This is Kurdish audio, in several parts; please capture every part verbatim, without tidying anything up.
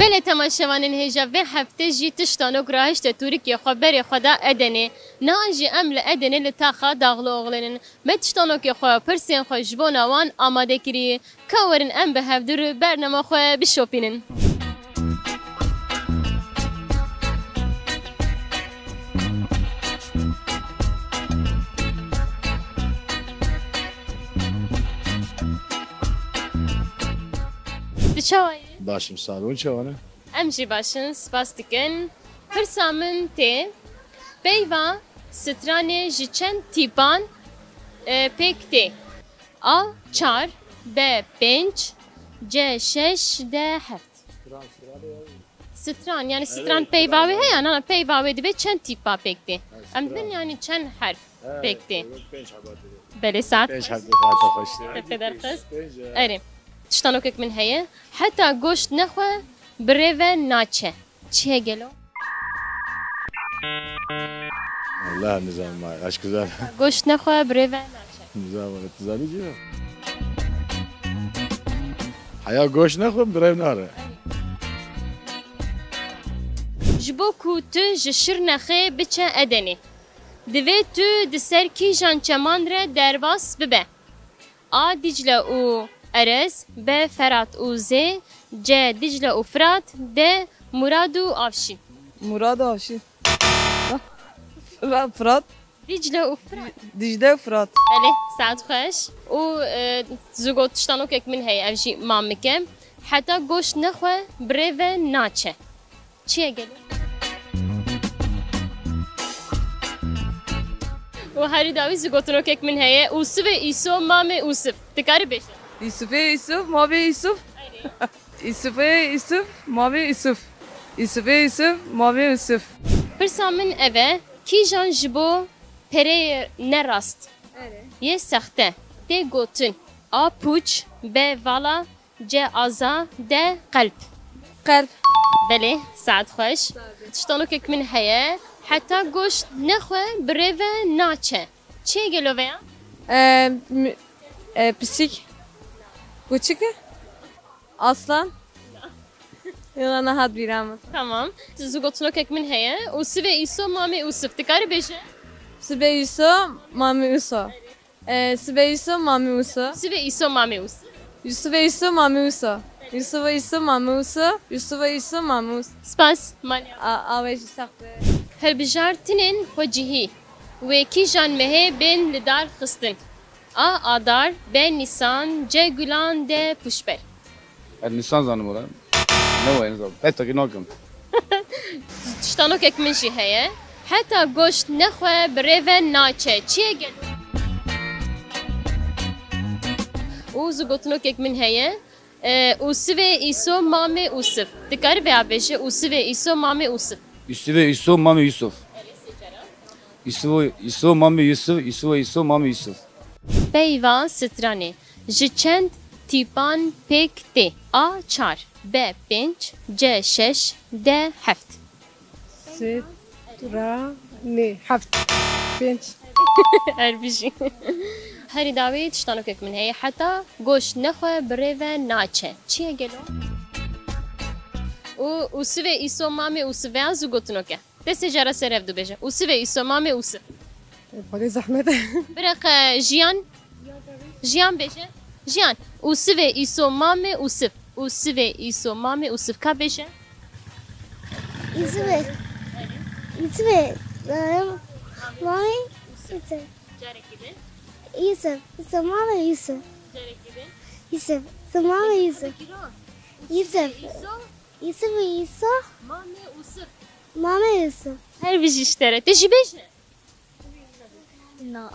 Belê temaşevanên hêja, vê heftê jî tiştanok rahişte tûrikê xwe berê xwe da Edenê. Niha jî em li Edenê li taxa Dağlıoğlu'nê in. Me tiştanokê xwe, pirsên xwe ji bona wan amade kiriye. Ka werin em bi hevdû re bernama xwe bişopînin. Tu çawa yî? Baş im, sağ olun, çawa ne? Em jî baş in, spas dikin. Pirsa min tê, peyva stranê ji çend tîpan, e, pêk tê? A çar, B pênc, C şeş, D heft. Stran, yani stran peyva wê heye, na, peyva wê divê çend tîpa pêk tê? Em din yani çend herf pêk tê? Belê, saet xweş. Pênc herf, saet xweş. Te derxist. Erê. Tiştanokek min heye. Heta goşt nexwe bi rê ve naçe. Çi ye gelo? Vallahi nizanim, aşk güzel. Goşt nexwe bi rê ve naçe. Nizanim, tu zanî jî ne? Heya goşt nexwe bi rê nare. Ji bo ku tu ji Şirnexê biçe Edenê, divê tu di ser kîjan çeman re derbas bibe? A Dicle û Erez, B Ferat û Zê, C Dicle û Firat, D Murad û Avşîn. Murad û Avşîn. Ra-, Firat. Dicle û Firat. Dicle û Firat. Belê, saet xweş. Û, e, zû got tiştanokek min heye, ev jî mamik e. Heta goşt nexwe bi rê ve naçe. Çi ye gelo? Û herî dawî zû gotinokek min heye. Ûsivê Îso mamê Ûsiv. Dikarî bêje? Îsifê Îsif, mamê Îsif. Îsifê Îsif, mamê Îsif. Îsifê Îsif, mamê Îsif. Pirsa min ev e, kîjan ji bo pereyê nerast yê sexte tê gotin? A pûç, B vala, C aza, D qelb. Qelb. Belê, saet xweş. Tiştanokek min heye, heta goşt nexwe bi rê ve naçe. Çi ye gelo veya? E, m-, e, pisîk. Kûçik e? Aslan. Yala nehat bîra min. Tamam. Zû gotinokek min heye. Ûsivê Îso mamê Ûsiv. Dikarî bêje? Sibê Îso, mamê Îso. E, sibê Îso, mamê Îso. Sibê Îso mamê Îso. Yusufê Îso, mamê Îso. Yusufê Îso, mamê Îso. Yusufê Îso, mamê Îso. Spas, manya. A, awê jî sax be. Hilbijartinên xwecihî wê kîjan mehê bên li dar xistin? A Adar, B Nîsan, C Gulan, D Pûşber. Ez Nîsan zanim were. Ne were, ne zanim. Petakî nakim. Tiştanokek min jî heye. Heta goşt nexwe bi rê ve naçe. Çi ye gelo? Û zû gotinokek min heye. E, Ûsivê Îso mamê Ûsiv. Dikarî veya bêje Ûsivê Îso mamê Ûsiv. Ûsivê Îso mamê Ûsiv. Îso, Îso mamê Ûsiv, Îso, Îso mamê Ûsiv. Peyva stranê ji çend tîpan pêk tê? A çar, B pênc, C şeş, D heft. Stranê heft, pênc. Her bijî. Herî dawî tiştanokek min heye. Heta goşt nexwe bi rê ve naçe. Çi ye gelo? Û, Ûsivê Îso mamê Ûsiv veya zû gotinoke. Destê cara ser hev dû bêje. Ûsivê Îso mamê Ûsiv. Xwedê zehmet. Bireqe Jiyan. Jiyan bêje. Jiyan. Ûsivê Îso mamê Ûsiv. Ûsivê Îso mamê Ûsiv. Ka bêje? Îsivê. Îsivê. Mamê Îsivê. Carekî din. Îsiv. Îsiv. Mamê Îsiv. Carekî din. Îsiv. Îsiv. Mamê Îsiv. Îsiv. Îso. Îsivê Îso. Mamê Ûsiv. Mamê Ûsiv. Her bijî ji te re. Te jî bêje. Na.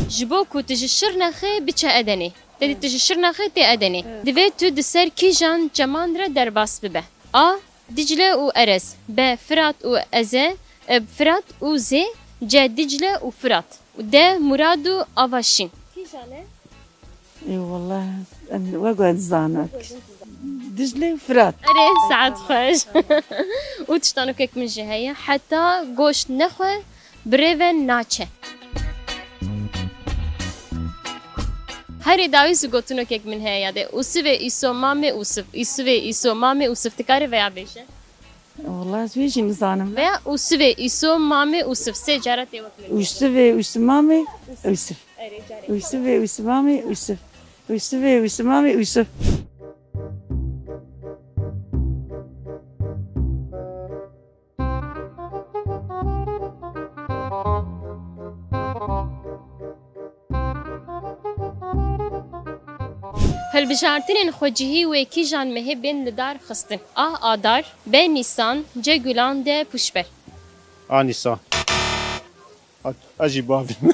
Ji bo ku tu ji Şirnexê biçe Edenê. Te dî tu ji Şirnexê tê Edenê. Evet. Divê tu di ser kîjan çeman re derbas bibe? A Dicle û Erez. B Firat û Eze, e, Firat û Zê. C Dicle û Firat. D Murad û Avaşîn. Kîjan e? Ê wallah, em wek we dizanak. Dicle û Firat. Erê, saet xweş. Û tiştanokek min jî heye. Heta goşt nexwe, bi rê ve naçe. Herî dawî zû gotinokek min heye yadê. Ûsivê îso mamê Ûsiv. Ûsivê îso mamê Ûsiv. Ti karî veya bêje? Wala ez wê jî nizanim. Veya Ûsivê îso mamê Ûsiv. Sê cara tê wek min. Ûsivê îso mamê Ûsiv. Erê, carê. Ûsivê îso mamê Ûsiv. Ûsivê îso mamê Ûsiv. Hilbijartinên xwecihî wê kîjan mehê bên li dar xistin? A. Adar, B. Nîsan, C. Gulan, D. Pûşber. A. Nîsan. A, ez jî bavîm.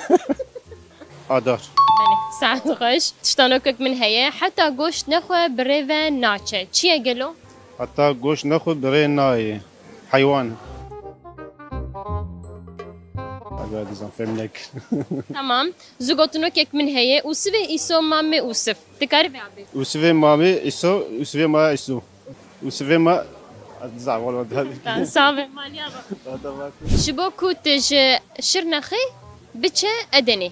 Adar. Belê, saet xweş. Tiştanokek min heye, heta goşt nexwe bi rê ve naçe. Çi ye gelo? Heta goşt nexwe bi rê nayê. Heywan. Aga dizan fêm nek. Tamam. Zû gotinokek min heye, Ûsivê îso mamê Ûsiv. Dikarî vê bê? Ûsivê mamê îso, Ûsivê ma îso. Ûsivê ma, ez dizan wala. Ben sabe, maliya bak. Ji bo ku tu ji Şirnexê biçe Edenê,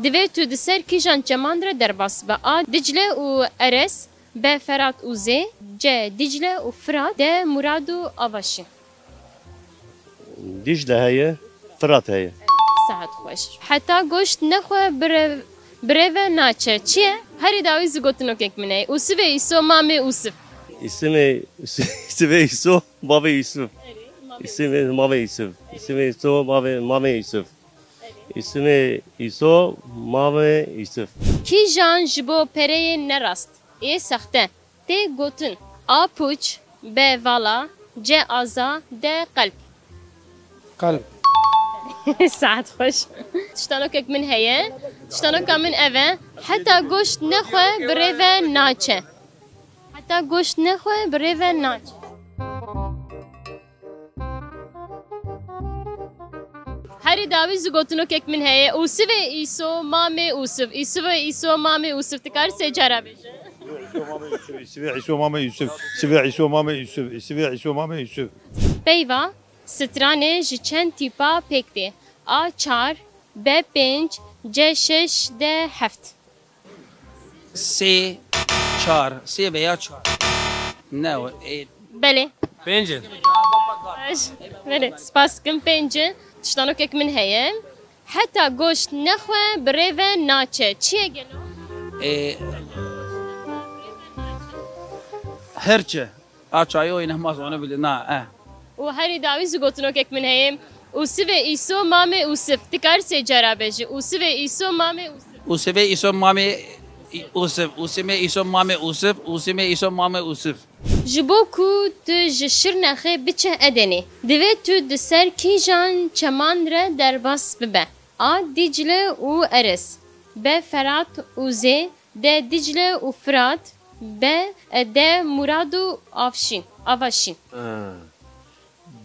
divê tu di ser kîjan çeman re derbas bibe? A. Dicle û Eres, B. Ferat û Zê, C. Dicle û Firat, D. Murad û Avaşîn. Dicle heye, Firat heye. Saet xweş. Heta goşt nexwe bi rê-, bi rê ve naçe. Çi ye? Herî dawî zû gotinokek min heye. Ûsivê îso mamê Ûsiv. Îsimê, Îsimê îso mavê Ûsiv. Îsimê mavê Ûsiv. Îsimê îso mavê, mavê Ûsiv. Îsimê îso mamê Ûsiv. Kîjan ji bo pereyê nerast ê sexte tê gotin? A. Pûç, B. Vala, C. Aza, D. Qelb. Qelb. Saet xweş. Tiştanokek min heye. Tiştanoka min ev e. Heta goşt nexwe bi rê ve naçe. Heta goşt nexwe bi rê ve naçe. Herî dawî zû gotinokek min heye. Ûsivê îso mamê Ûsiv. Ûsivê îso mamê Ûsiv. Ti karî sê cara bêje? Îsivê îso mamê Ûsiv. Îsivê îso mamê Ûsiv. Îsivê îso mamê Ûsiv. Peyva stranê ji çend tîpa pêk tê? A. Çar, B. Pênc, C. Şeş, D. Heft. Sê, çar, sê veya çar. Ne o, e, Belê. Pênc in. Baş. Belê, spas dikim, pênc in. Tiştanokek min heye. Heta goşt nexwe bi rê ve naçe. Çi ye gelo? E, hirçe. A çayoyê nehma zone bile na, eh. Û herî dawî zû gotinokek min heye. Ûsivê îso mamê Ûsiv. Ti karî sê cara bêjî. Ûsivê îso mamê Ûsiv. Ûsivê îso mamê Ûsiv. Ûsimê îso mamê Ûsiv. Ûsimê îso mamê Ûsiv. Ji bo ku tu ji Şirnexê biçe Edenê, divê tu di ser kîjan çeman re derbas bibe? A. Dicle û Eres. B. Ferat û Zê. D. Dicle û Firat. B. D. Murad û Avşîn. Avaşîn. Ha.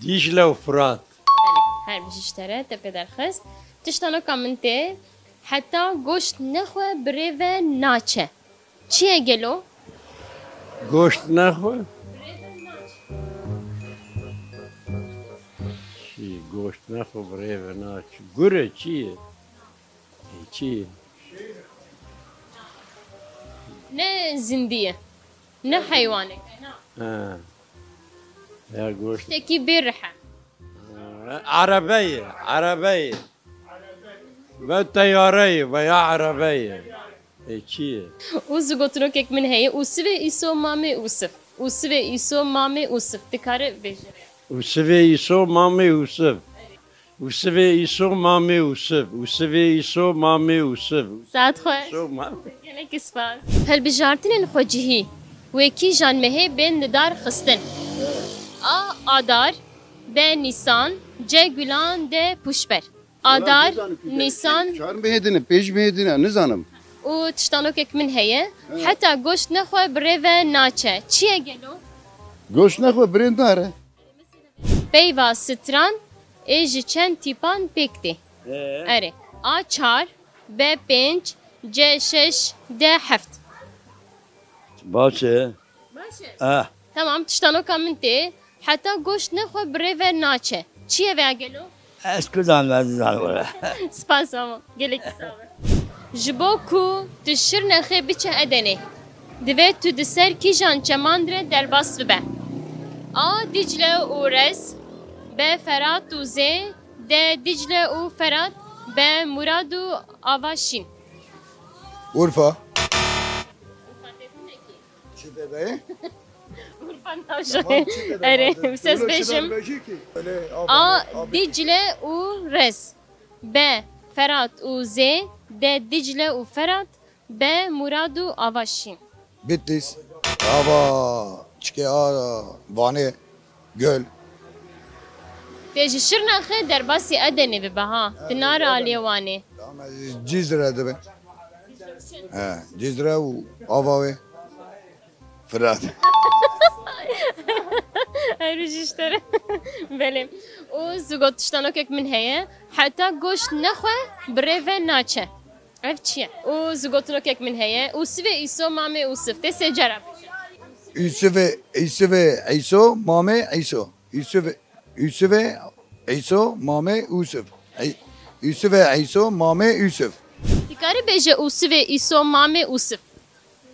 Dicle û Firat. Belê, her bijî ji te re, te pê derxist. Tiştanoka min tê, heta goşt nexwe bi rê ve naçe. Çi ye gelo? Goşt nexwe? Çi, goşt nexwe bi rê ve naçe. Gure çi ye? Ê, çi? Ne zindî ye, ne heywanek. Ha. Ya goşt. Tiştekî bê rih e. Ha, erebe ye, erebe ye. Ve teyare ye, veya erebe ye. Ê, çi ye? Û zû gotinokek min heye, Ûsivê îso mamê Ûsiv. Ûsivê îso mamê Ûsiv. Dikare bêje. Ûsivê îso mamê Ûsiv. Ûsivê îso mamê Ûsiv. Ûsivê îso mamê Ûsiv. Saet xweş. Îso mamê. Gelekî spas. Hilbijartinên xwecihî wê kîjan mehê bên li dar xistin? A. Adar, B. Nîsan, C. Gulan, D. Pûşber. Adar, Nîsan. Çar mehê din e, pênc mehê din e, nizanim. Û tiştanokek min heye, he, heta goşt nexwe bi rê ve naçe. Çi ye gelo? Goşt nexwe bi rê nare. Peyva stran ê ji çend tîpan pêk tê? Ee? Erê. A çar, B pênc, C şeş, D heft. Baş e. Baş e. Eh. Tamam, tiştanoka min tê. Heta goşt nexwe bi rê ve naçe. Çi ye veya gelo? Ez kudan ez nizanim were. Spas ama. Gelekî sax be. Ji bo ku tu Şirnexê biçe Edenê, divê tu di ser kîjan çeman re derbas bibe? A. Dicle û Rez. B. Ferat û Zê. D. Dicle û Ferat. B. Murad û Ava Şîn. Urfa. Çi dede? Urfa navşo. Tamam, çi dede? Erê, vardı? Ses Öyle çi bêjim. Dede ki? Öyle A. Abi. Dicle û Rez. B. Ferat û Zê. D. Dicle û Ferat. B. Murad û Ava Şîn. Bitlis. Ava. Çike a Vanê. Göl. Tê ji Şirnexê derbasî Edenê bibe ha. Ti nare aliyê Wanê. Ama Cizre dibe. He, Cizre û ava wê. Firat. Her bijî ji te re. Belê. Û zû gotiştanokek min heye. Heta goşt nexwe bi rê ve naçe. Ev çi ye? Û zû gotinokek min heye. Ûsivê Îso mamê Ûsiv. Tê sê cara bêje. Ûsivê, Ûsivê Îso mamê Îso. Ûsivê, Ûsivê Îso mamê Ûsiv. Ûsivê Îso mamê Ûsiv. Dikarî bêje Ûsivê Îso mamê Ûsiv.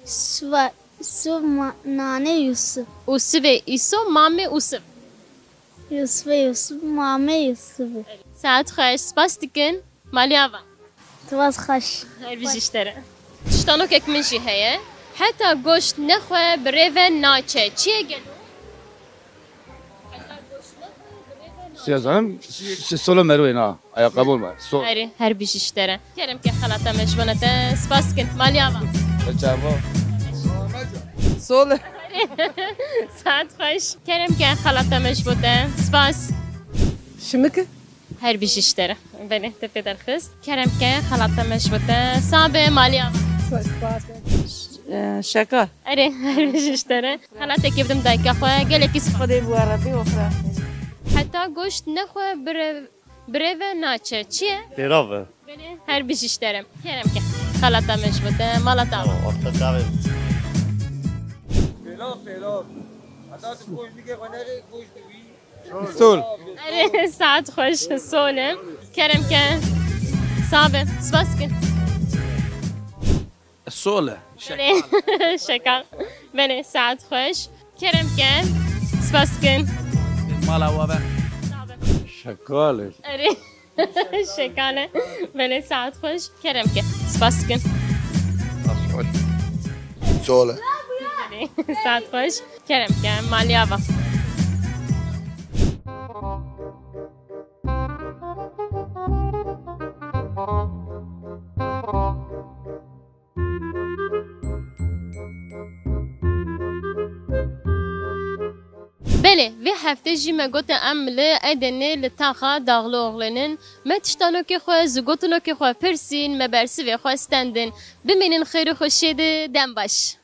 Siva, siv ma, nanê Yusuf. Ûsivê Îso mamê Ûsiv. Yusufê Yusuf, mamê Yusuf. Saet xweş, spas dikin. Maliya va. Spas xweş. Her bijî ji te re. Tiştanokek min jî heye. Heta goşt nexwe bi rê ve naçe. Çi ye gelo? Siyazanim, s-, solo merwê na. Aya qebûl me. Sol. Erê, her bijî ji te re. Kerem ke xelata me ji bo te. Spas dikin. Maliya va. Çava. Sol. Saet xweş. Kerem ke xelata me ji bo te. Spas. Şimik? Her bijî ji te re. Belê, te pê derxist. Kerem ke xelata me ji bo te. Sabe, maliya va. Spas. Ee, şaka. Erê, her bijî ji te re. Xelatekê bidim dayika xwe. Gelekî spas. Xwedê bi we re bê, we xwe re. Heta goşt nexwe bi rê, bi rê ve naçe. Çi ye? Pêrav e. Belê, her bijî ji te re. Kerem ke. Xelata me ji bo te. Mala te ava. Orta çavê. Pêlav, pêlav. Heta tu goşt bike xwe nerê, goşt wî. Sol. Erê, saet xweş. Sol e. Kerem ke. Sabe. Spas dikin. Sol e. Belê. Şeka. Belê, saet xweş. Kerem ke. Spas dikin. Mala we be. Şekal e. Erê. Şekane. Belê, saet xweş. Kerem ke. Spas dikin. Sol e. Belê, saet xweş. Kerem ke. Maliya va. Belê, vê heftê jî me gote em li Edenê li taxa Dağlıoğlu'nin. Me tiştanokê xwe, zû gotinokê xwe pirsîn, me bersivê xwe stendin. Bimînin xêr û xweşiyê de, dem baş.